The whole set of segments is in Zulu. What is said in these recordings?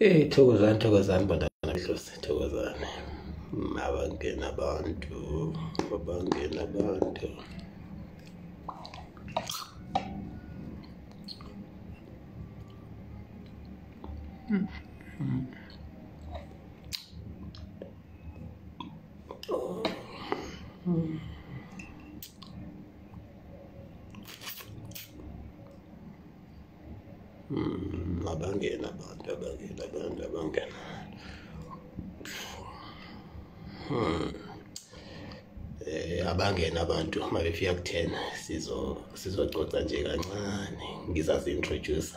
Hey, thokozani, thokozani bantwana bedlozi, thokozani. Abangena abantu, abangena abantu. Abangena abantu, abangena abantu, abangena. Abangena abantu uma befika ku-10 sizococa nje kancane, ngizazi-introduce.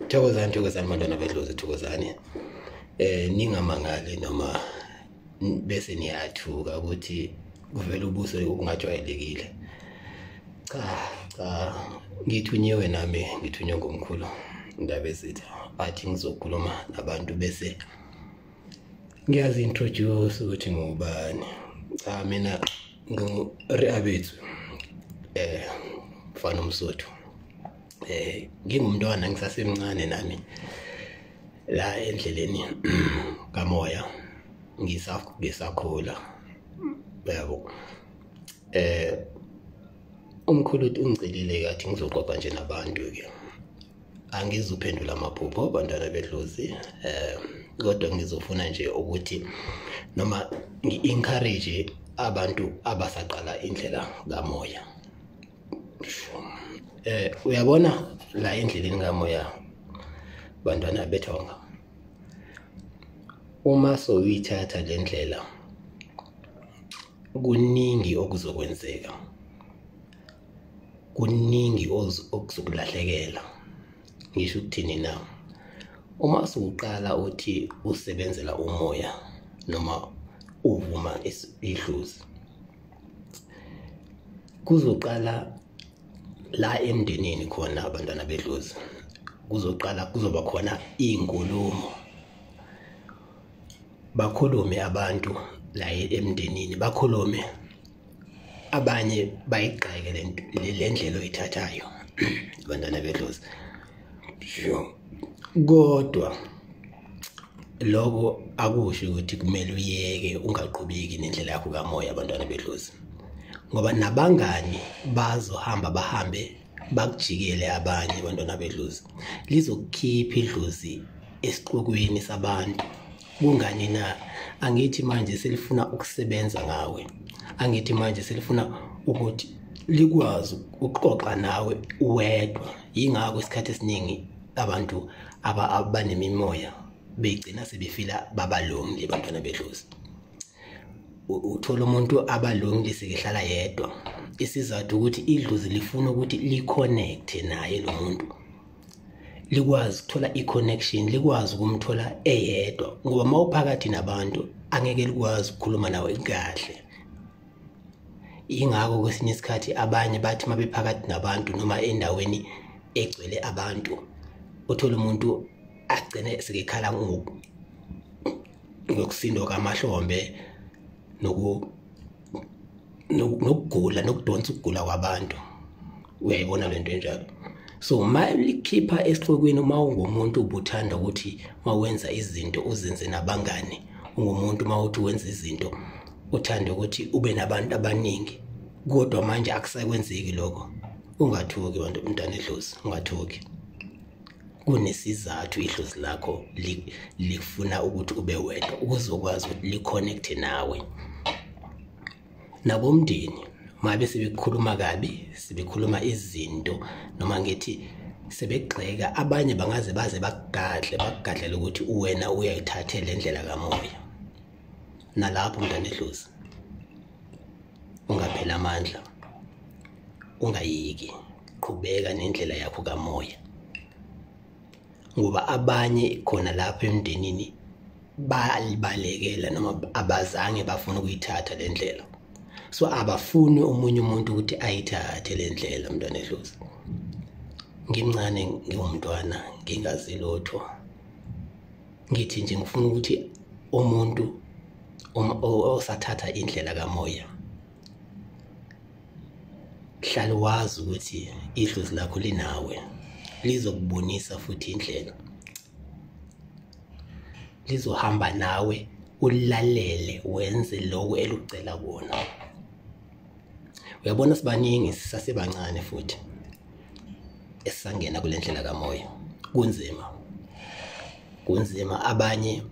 Thokozani, thokozani bantwana bedlozi, thokozani. Ningamangali noma bese niyathuka ukuthi kuvela ubuso obungajwayelekile. Cha, cha, ngithunyiwe nami, ngithunywe ngomkhulu Ndabezitha, athi ngizokhuluma nabantu bese ngiyazi-introduce ukuthi ngubani. Cha, mina ngingu-Reabetswe, mfana uMsuthu. Ngingumntwana ngisasemncane nami la endleleni kamoya, ngisakhula, yabo. Umkhulu ungicelile kathi ngizoxoxa nje nabantu ke. Angizuphendula amaphupho bantwana bedlozi, kodwa ngizofuna nje ukuthi noma ngi-encourage abantu abasaqala indlela kamoya. Uyabona la endleleni kamoya bantwana bethonga, uma sowuyithatha le ndlela kuningi okuzokwenzeka, kuningi okuzokulahlekela. Ngisho ukuthini na? Uma suqala uthi usebenzela umoya noma uvuma idlozi, kuzoqala la emndenini khona abantwana bedlozi, kuzoqala kuzoba khona inkulumo, bakhulume abantu la emndenini, bakhulume abanye bayigxeke le ndlela oyithathayo abantwana bedlozi. Kodwa lokho akusho ukuthi kumele uyeke ungaqhubeki nendlela yakho kamoya abantwana bedlozi, ngoba nabangani bazohamba bahambe bakujikele abanye abantwana bedlozi. Lizokukhipha idlozi esixukwini sabantu. Kungani na? Angithi manje selifuna ukusebenza ngawe, angithi manje selifuna ukuthi likwazi ukuxoxa nawe wedwa. Yingakho isikhathi esiningi abantu abanemimoya begcina sebefila babalonely abantwana bedlozi. Uthola umuntu abalonely sekehlala yedwa, isizathu ukuthi idlozi lifuna ukuthi li-connect naye lo muntu, likwazi ukuthola i-connection, likwazi ukumthola eyedwa, ngoba uma uphakathi nabantu angeke likwazi ukukhuluma nawe kahle. Ingakho kwesinye isikhathi abanye bathi uma bephakathi nabantu noma endaweni egcwele abantu, uthola umuntu agcine sekekhala ngokusindwa kwamahlombe nokugula, nokudonsa ukugula kwabantu. Uyayibona lento enjalo. So uma likhipha esixukwini, uma ungumuntu ubuthanda ukuthi uma wenza izinto uzenze nabangani, ungumuntu uma uthi wenza izinto uthanda ukuthi ube nabantu abaningi, kodwa manje akusakwenzeki lokho, ungathuki bantu, mntana edlozi, ungathuki. Kunesizathu idlozi lakho lifuna ukuthi ube wedwa ukuzokwazi ukuthi li-connect nawe. Nabomndeni mabe sebekhuluma kabi, sebekhuluma izinto noma ngithi sebegxeka, abanye bangaze baze bakugadle, bakugadlela ukuthi wena uyayithathe le ndlela kamoya. Nalapho mntana edlozi ungaphela amandla, ungayiki, qhubeka nendlela yakho kamoya. Ngoba abanye khona lapha emndenini balibalekela noma abazange bafuna ukuyithatha le ndlela. So abafuni omunye umuntu ukuthi ayithathe le ndlela, mntwana edlozi. Ngimncane, ngiwumntwana, ngingazi lutho. Ngithi nje ngifuna ukuthi umuntu osathatha indlela kamoya, hlala wazi ukuthi idlozi lakho linawe, lizokubonisa futhi indlela, lizohamba nawe, ulalele wenze lokho elucela kona. Uyabona sibaningi sisasebancane futhi esisangena kule ndlela kamoya. Kunzima, kunzima. Abanye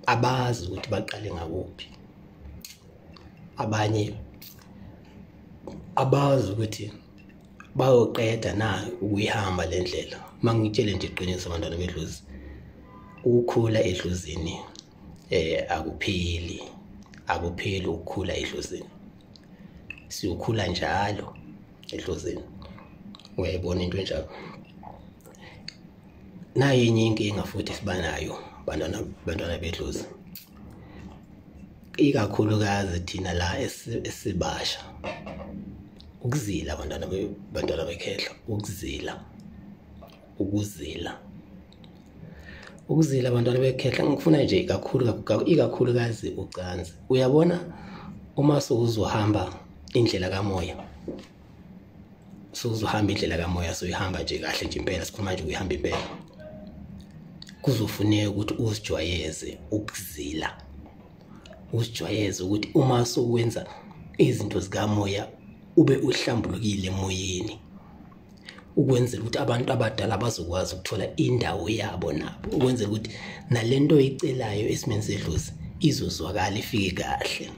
abazi ukuthi baqale ngakuphi, abanye abazi ukuthi bayoqeda na ukuyihamba le ndlela. Mangitshele nje iqiniso abantwana bedlozi, ukukhula edlozini akupheli, akupheli ukukhula edlozini. Siyokhula njalo edlozini. Uyayibona into enjalo. Nayo enye inkinga futhi esibanayo bantwana bedlozi, ikakhulukazi thina la esibasha, ukuzila bantwana bekhehla, ukuzila, ukuzila, ukuzila bantwana bekhehla. Ngifuna nje kakhulu ikakhulukazi ucansi. Uyabona uma sewuzohamba indlela kamoya, sewuzohamba indlela kamoya, soyihamba nje kahle nje impela, sikhuluma nje uyihamba impela, kuzofuneka ukuthi uzijwayeze ukuzila, uzijwayeze ukuthi uma sokwenza izinto zikamoya ube uhlambulukile emoyeni, ukwenzela ukuthi abantu abadala bazokwazi ukuthola indawo yabo nabo, ukwenzela ukuthi nalento oyicelayo esimeni sedlozi izozwakala ifike kahle.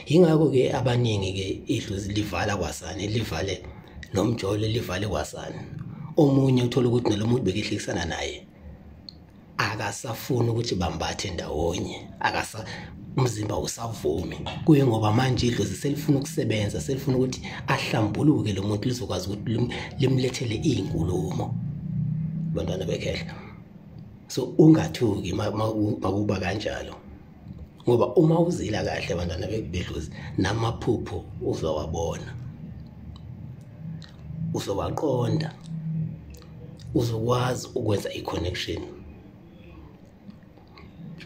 Yingakho-ke abaningi-ke idlozi livala kwasani, livale nomjolo, livale kwasani. Omunye uthola ukuthi nalo muntu bekehlekisana naye akasafuni ukuthi bambathe ndawonye, akasa umzimba usavumi kuye, ngoba manje idlozi selifuna ukusebenza, selifuna ukuthi ahlambuluke lo muntu, lizokwazi ukuthi limlethele iy'nkulumo bantwana bekhehla. So ungathuki makuba kanjalo, ngoba uma uzila kahle bantwana bedlozi, namaphupho uzowabona, uzowaqonda, uzokwazi ukwenza i-connection.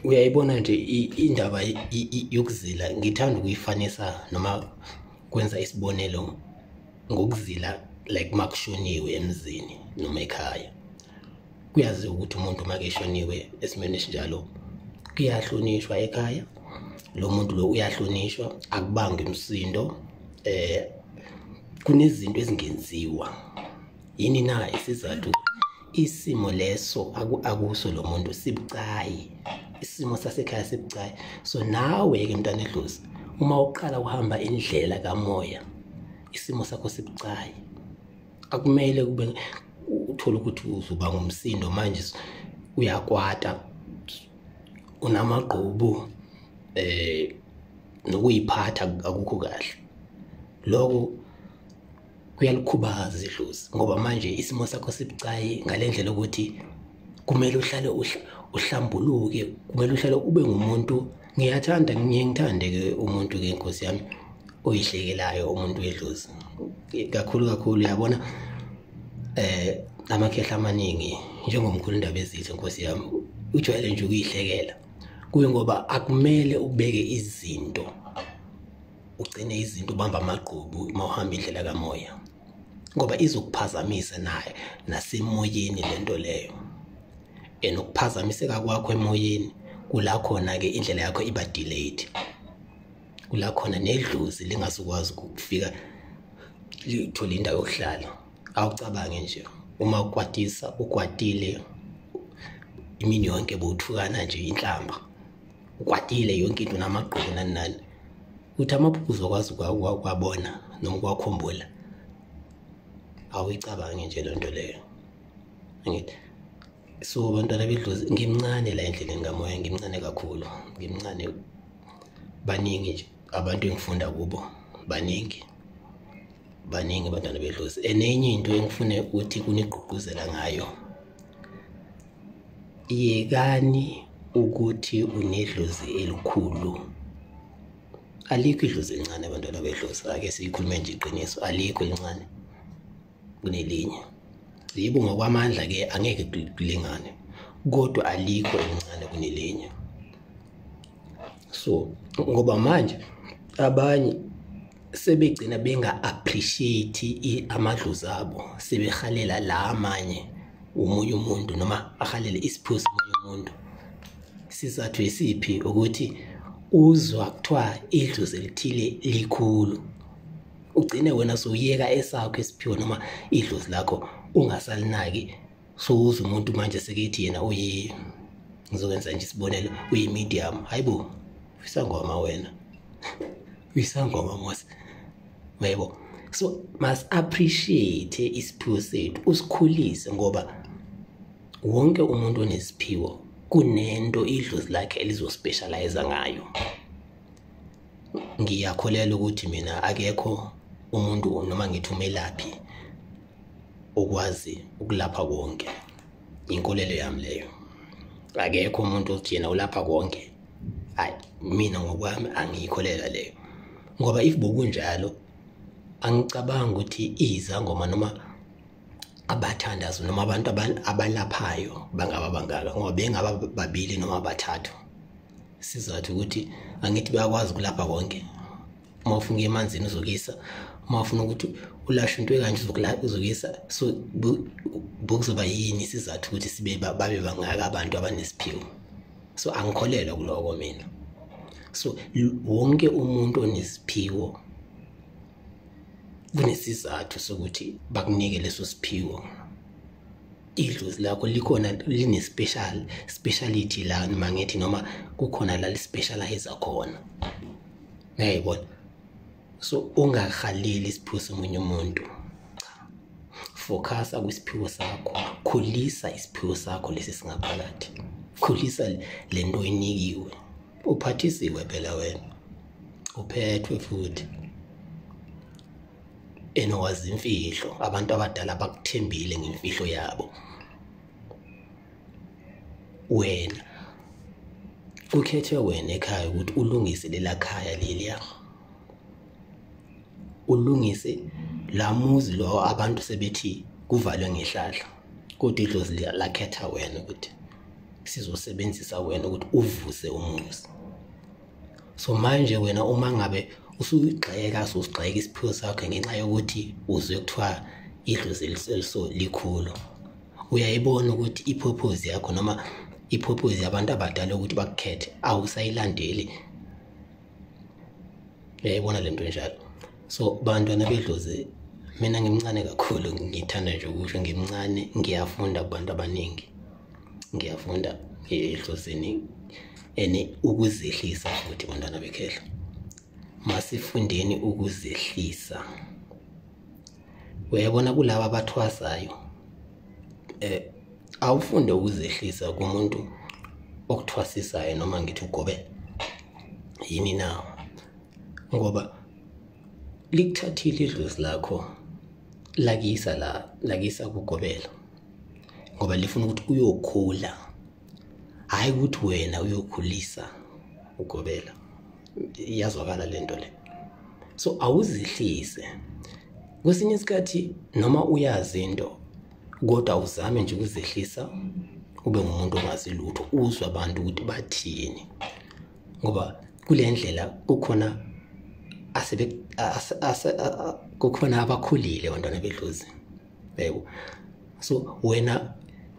Uyayibona nje indaba yokuzila, ngithanda ukuyifanisa noma kwenza isibonelo ngokuzila like makushoniwe emzini noma ekhaya. Kuyaziwa ukuthi umuntu makeshoniwe esimeni esinjalo kuyahlonishwa ekhaya, lo muntu lo uyahlonishwa, akubangi umsindo. Kunezinto ezingenziwa. Yini na isizathu? Isimo leso akuso lo muntu sibucayi, isimo sasekhaya sibucayi. So nawe ke mntana edlozi, uma uqala uhamba indlela kamoya, isimo sakho sibucayi. Akumele kube uthole ukuthi uzoba ngumsindo manje, uyakwata, unamagqubu, nokuyiphatha akukho kahle. Lokho kuyalikhubaza idlozi, ngoba manje isimo sakho sibucayi ngalendlela ukuthi kumele uhlale uhlambuluke, kumele uhlale ube ngumuntu. Ngiyathanda, ngiye ngithande ke umuntu ke inkosi yami oyihlekelayo, umuntu wedlozi kakhulu kakhulu. Uyabona amakhehla amaningi njengomkhulu indaba ezithe inkosi yami ujwayele nje ukuyihlekela kuye, ngoba akumele ubeke izinto, ugcine izinto, ubamba amagqubu uma uhamba indlela kamoya, ngoba izokuphazamisa naye nasemoyeni lento leyo. Enokuphazamiseka kwakho emoyeni kula khona ke indlela yakho iba delayed, kula khona nedlozi lingasukwazi ukufika lithole indawo yokuhlala. Awucabange nje uma ukwatisa, ukwatile imini yonke, bowuthukana nje inhlamba, ukwatile yonke into namagqubu nani nani, uthi amaphupho uzokwazi ukwabona noma ukwakhumbula. Awuyicabange nje lento leyo. Angithi so bantwana bedlozi, ngimncane la endleleni kamoya, ngimncane kakhulu, ngimncane. Baningi nje abantu engifunda kubo, baningi baningi abantwana bedlozi. Enenye into engifune ukuthi kunigqugquzela ngayo, Yekani ukuthi unedlozi elikhulu. Alikho idlozi elincane abantwana bedlozi, ake siyikhulume nje iqiniso, alikho elincane kunelinye. Yebo, ngokwamandla ke angeke kulingane, kodwa alikho elincane kunelinye. So ngoba manje abanye sebegcina benga-appreciate amadlozi abo, sebehalela la amanye omunye umuntu noma ahalele isiphiwo somunye umuntu. Sizathu isiphi? Ukuthi uzwa kuthiwa idlozi elithile likhulu, ugcine wena sowuyeka esakho isiphiwo noma idlozi lakho ungasalinaki. Sowuza umuntu manje sekethi yena uyi, ngizokwenza nje isibonelo, uyi-medium. Hayibo, uyisangoma wena, uyisangoma mos, yebo. So must appreciate isiphiwo sethu, usikhulise, ngoba wonke umuntu onesiphiwo kunento idlozi lakhe elizospecialize ngayo. Ngiyakholelwa ukuthi mina akekho umuntu noma ngithi umelaphi okwazi ukulapha konke. Inkolelo yami leyo. Akekho umuntu othi yena ulapha konke. Hayi, mina ngokwami angiyikholela leyo, ngoba if bokunjalo angicabangi ukuthi izangoma noma abathandazi noma abantu abalaphayo bangaba bangaka, ngoba bengaba babili noma bathathu. Sizathu ukuthi angithi bayakwazi ukulapha konke. Uma ufuna ukuya emanzini uzokuyisa, uma ufuna ukuthi ulashe into ekanje uzokuyisa. So bokuzoba yini isizathu ukuthi sibe babe bangaka abantu abanesiphiwo? So angikholelwa kuloko mina. So wonke umuntu onesiphiwo kunesizathu sokuthi bakunike leso siphiwo. Idlozi lakho likhona, line speciality la, noma ngithi noma kukhona la li-specialize khona, uyayibona. So ungahaleli isiphiwo somunye umuntu, cha, focusa kwisiphiwo sakho, khulisa isiphiwo sakho lesi singaphakathi, khulisa lento oyinikiwe. Uphathisiwe phela wena, uphethwe futhi enowazi imfihlo. Abantu abadala bakuthembile ngemfihlo yabo. Wena ukhethwe wena ekhaya ukuthi ulungise lela khaya leliya, ulungise la muzi lo abantu sebethi kuvalwe ngehlahla, kodwa idlozi lakhetha wena ukuthi sizosebenzisa wena ukuthi uvuse umuzi. So manje wena uma ngabe usugxeka, ususigxeka isiphiwo sakho ngenxa yokuthi uzwe kuthiwa idlozi eliso likhulu, uyayibona ukuthi ipurpose yakho noma ipurpose yabantu abadala ukuthi bakukhethe awusayilandeli. Uyayibona lento njalo. So bantwana bedlozi, mina ngimncane kakhulu, ngithanda nje ukusho ngimncane, ngiyafunda kubantu abaningi, ngiyafunda edlozini ene ukuzehlisa futhi bantwana bekhehla. Masifundeni ukuzehlisa. Uyabona kulaba abathwasayo, awufunde ukuzehlisa kumuntu okuthwasisayo noma ngithi ugobela yini na, ngoba likuthathile idlozi lakho lakisa la, lakisa kugobela, ngoba lifuna ukuthi uyokhula, hayi ukuthi wena uyokhulisa ugobela. Iyazwakala lento le. So awuzihlise kwesinye isikhathi, noma uyazi into kodwa uzame nje ukuzehlisa, ube ngumuntu ongazi lutho, uzwe abantu ukuthi bathini, ngoba kule ndlela kukhona kukhona abakhulile bantwana bedlozi, yebo. So wena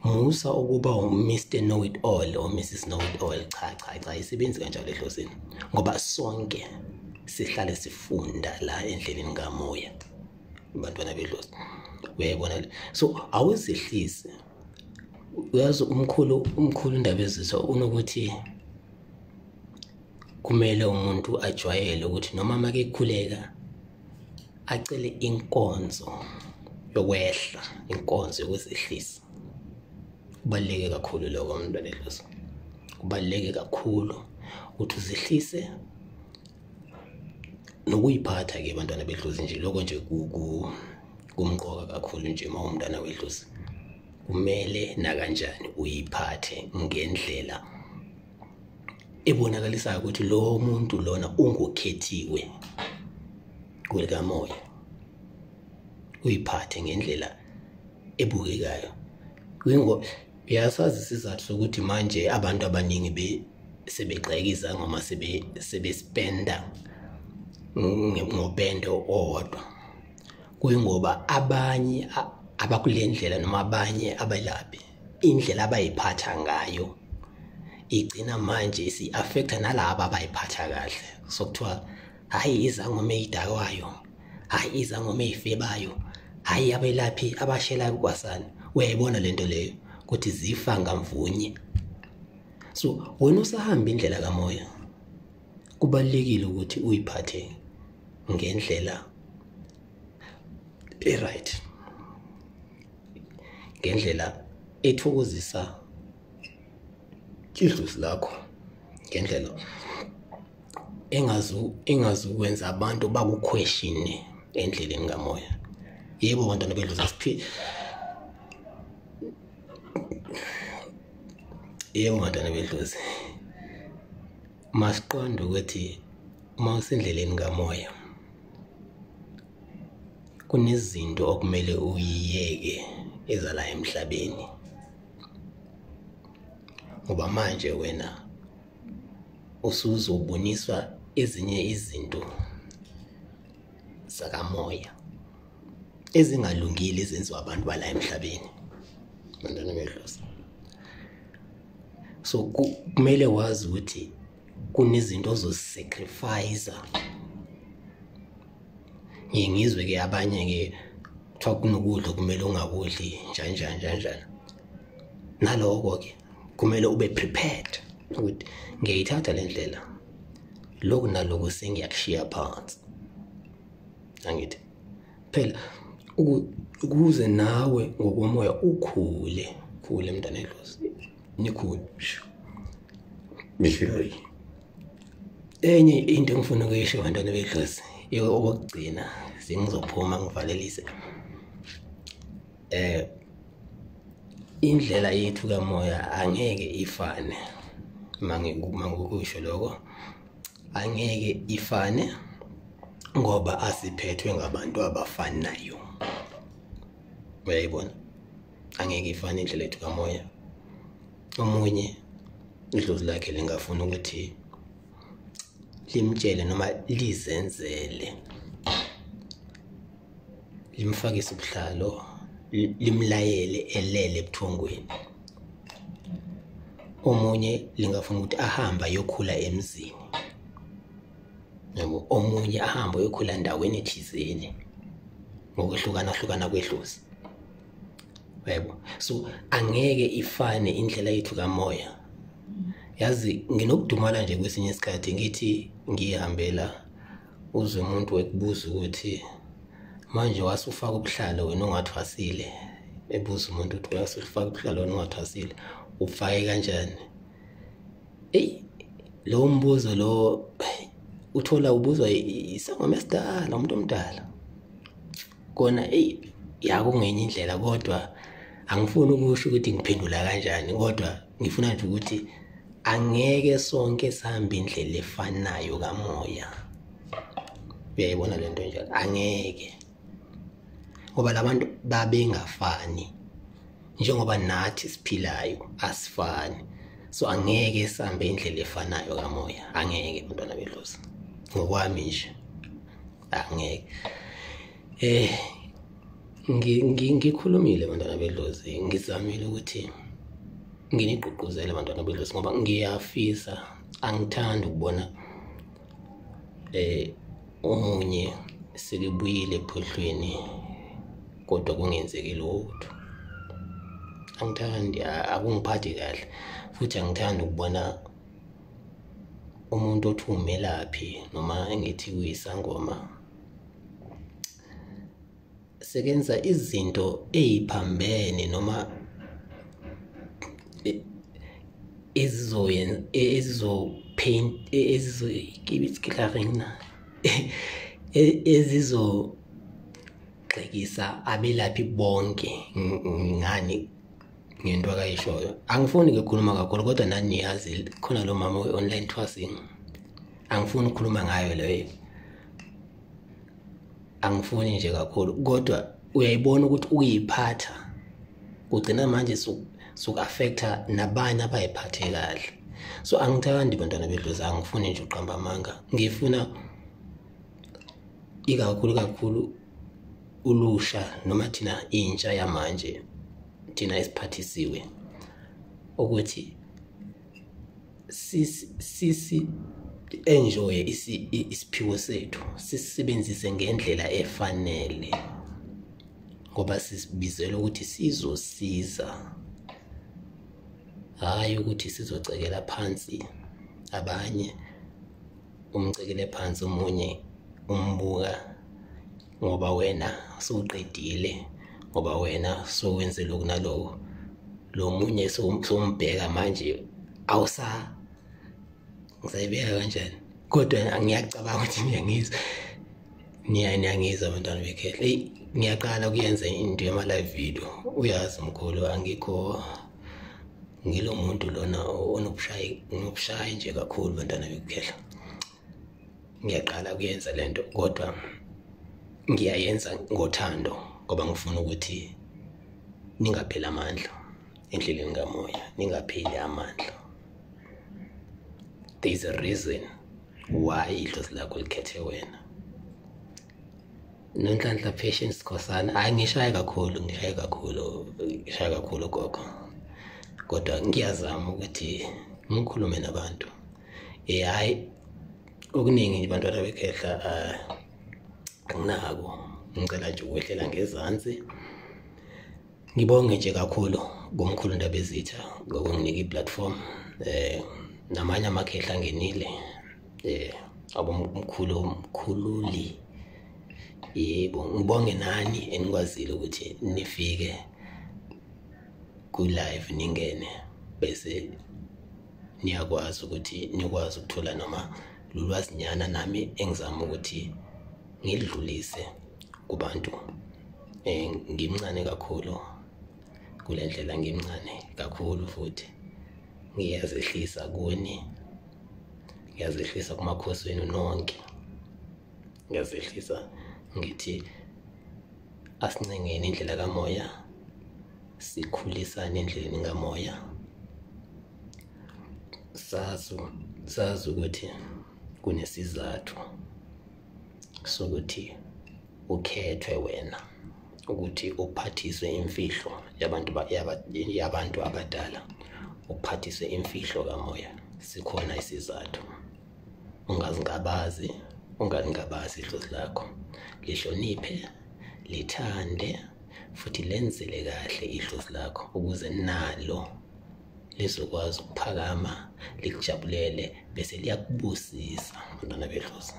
musa ukuba uMr Know It All or Mrs Know It All. Cha cha cha, isebenzi kanjalo edlozini, ngoba sonke sihlale sifunda la endleleni kamoya bantwana bedlozi, uyayibona le. So awuzehlise. Uyazi umkhulu Ndabezitha unokuthi kumele umuntu ajwayele ukuthi noma makekhuleka acele inkonzo yokwehla, inkonzo yokuzehlisa. Kubaluleke kakhulu lokho mntwana edlozi, kubaluleke kakhulu ukuthi uzehlise nokuyiphatha ke bantwana bedlozi nje. Lokho nje kumqoka kakhulu nje uma umntwana wedlozi. Kumele nakanjani uyiphathe ngendlela ebonakalisayo ukuthi lo muntu lona ungukhethiwe kwelikamoya. Uyiphathe ngendlela ebukekayo. Uyasazi isizathu sokuthi manje abantu abaningi sebegxeka izangoma, sebespenda ngopende owodwa. Kuyingoba abanye abakule ndlela noma abanye abelaphi indlela abayiphatha ngayo igcina manje isi-affecta nalaba abayiphatha kahle. So kuthiwa hhayi izangoma ey'dakwayo, hhayi izangoma ey'febayo, hhayi abelaphi abashelayo kwasani. Uyayibona lento leyo ukuthi zifa ngamvunye. So wena usahamba indlela kamoya, kubalulekile ukuthi uyiphathe ngendlela e-right, ngendlela ethokozisa idlozi lakho, ngendlela engazukwenza abantu bakuquestione endleleni kamoya. Yebo bantwana bedlozi, yebo bantwana bedlozi, masiqonde ukuthi uma usendleleni kamoya kunezinto okumele uyiyeke ezala emhlabeni, ngoba manje wena usuzoboniswa ezinye izinto zakamoya ezingalungile ezenziwa abantu bala emhlabeni, bantwana bedlozi. So kumele wazi ukuthi kunezinto ozosacrifice. Ngiye ngizwe ke abanye ke kuthiwa kunokudla kumele ungakudli njani njani njani njani. Naloko ke kumele ube prepared ukuthi ngiyayithatha le ndlela, lokhu naloku sengiyakushiya phansi. Angithi phela ukuze nawe ngokomoya ukhule, khule mntana edlozi, nikhule. Enye into engifuna ukuyisho bantwana bedlozi okokugcina, sengizophuma ngivalelise. Indlela yethu kamoya angeke ifane. Mangikusho lokho, angeke ifane ngoba asiphethwe ngabantu abafanayo. Uyayibona? Angeke ifane indlela yethu kamoya. Omunye idlozi lakhe lingafuna ukuthi limtshele noma lizenzele, limfakise ubuhlalo, limlayele elele ebuthongweni. Omunye lingafuna ukuthi ahambe ayokhula emzini, yabo. Omunye ahambe ayokhula endaweni ethizeni ngokwehlukana hlukana kwedlozi, yabo. So angeke ifane indlela yethu kamoya. Yazi nginokudumala nje kwesinye isikhathi ngithi ngihambela uzwe umuntu wekubuza ukuthi manje wasufaka ubuhlalo wena ongathwasile, ebuza umuntu ukuthi wasufaka ubuhlalo wena ongathwasile, ufake kanjani? Eyi, lo mbuzo lo uthola ubuzwa isangoma esidala, umuntu omdala. Kona eyi yakungenye indlela, kodwa angifuni ukusho ukuthi ngiphendula kanjani, kodwa ngifuna nje ukuthi angeke sonke sihambe indlela efanayo kamoya. Uyayibona lento njalo? Angeke, ngoba labantu babengafani, njengoba nathi siphilayo asifani. So angeke sihambe indlela efanayo kamoya, angeke bantwana bedlozi, ngokwami nje angeke. Ngikhulumile bantwana bedlozi, ngizamile ukuthi nginigqugquzele bantwana bedlozi, ngoba ngiyafisa, angithandi ukubona omunye sekebuyile ephohlweni kodwa kungenzeki lutho. Angithandi, akungiphathi kahle, futhi angithandi ukubona umuntu othi umelaphi noma engithi kuyisangoma sekenza izinto eziphambene noma ezizogxekisa abelaphi bonke ngani Ngento akayishoyo angifuni ukukhuluma kakhulu, kodwa nani niyazi khona lo mama we-online thwasing, angifuni ukukhuluma ngayo leyo, angifuni nje kakhulu, kodwa uyayibona ukuthi ukuyiphatha kugcina manje suku-affecta nabanye abayiphathe kahle. So angithandi bantwana bedlozi, angifuni nje uqamba amanga, ngifuna ikakhulu kakhulu ulusha noma thina intsha yamanje, thina esiphathisiwe ukuthi sisi enjoy isiphiwo sethu, sisebenzise ngendlela efanele, ngoba sisibizela ukuthi sizosiza, hayi ukuthi sizocekela phansi abanye. Umcekele phansi omunye umbuka ngoba wena sowuqedile, ngoba wena sowenze lokhu naloko, lo munye sombheka manje awusa, ngisayibeka kanjani, kodwa ngiyacabanga ukuthi niyangizwa, niyangizwa abantwana bekhehla. Eyi, ngiyaqala ukuyenza into yama-live video, uyazi mkhulu, angikho ngilo muntu lona onobushayi nje kakhulu bantwana bekhehla. Ngiyaqala ukuyenza lento, kodwa ngiyayenza ngothando, ngoba ngifuna ukuthi ningapheli amandla endleleni kamoya, ningapheli amandla. There is a reason why idlozi lakho likhethe wena. Nonhlanhla Patience Sikhosana, hayi ngishaye kakhulu, ngishaye kakhulu, ngishaye kakhulu gogo, kodwa ngiyazama ukuthi ngikhulume nabantu. Hayi okuningi bantwana bekhehla anginako, ngicela nje ukwehlela ngezansi. Ngibonge nje kakhulu kumkhulu Ndabezitha ngokunginika i-platform, namanye amakhehla angenile, abomkhulu mkhululi, yebo, ngibonge nani enikwazile ukuthi nifike ku live ningene, bese niyakwazi ukuthi nikwazi ukuthola noma lulwazinyana nami engizama ukuthi ngidlulise kubantu. Ngimncane kakhulu kule ndlela, ngimncane kakhulu futhi ngiyazehlisa kuni, ngiyazehlisa kumakhosi wenu nonke, ngiyazehlisa ngithi asincengeni indlela kamoya, sikhulisane endleleni kamoya, sazi ukuthi kunesizathu sokuthi ukhethwe wena ukuthi uphathiswe imfihlo yabantu abadala, uphathiswe imfihlo kamoya. Sikhona isizathu, ungazingabazi, ungalingabazi idlozi lakho, lihloniphe, lithande futhi lenzele kahle idlozi lakho, ukuze nalo lizokwazi ukuphakama likujabulele bese liyakubusisa bantwana bedlozi.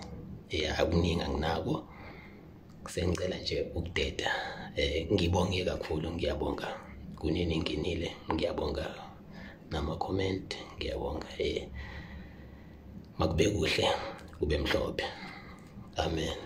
Akuningi anginako, sengicela nje ukudeda. Ngibonge kakhulu, ngiyabonga kunini nginile, ngiyabonga nama-comment, ngiyabonga. Makube kuhle, kube mhlophe. Amen.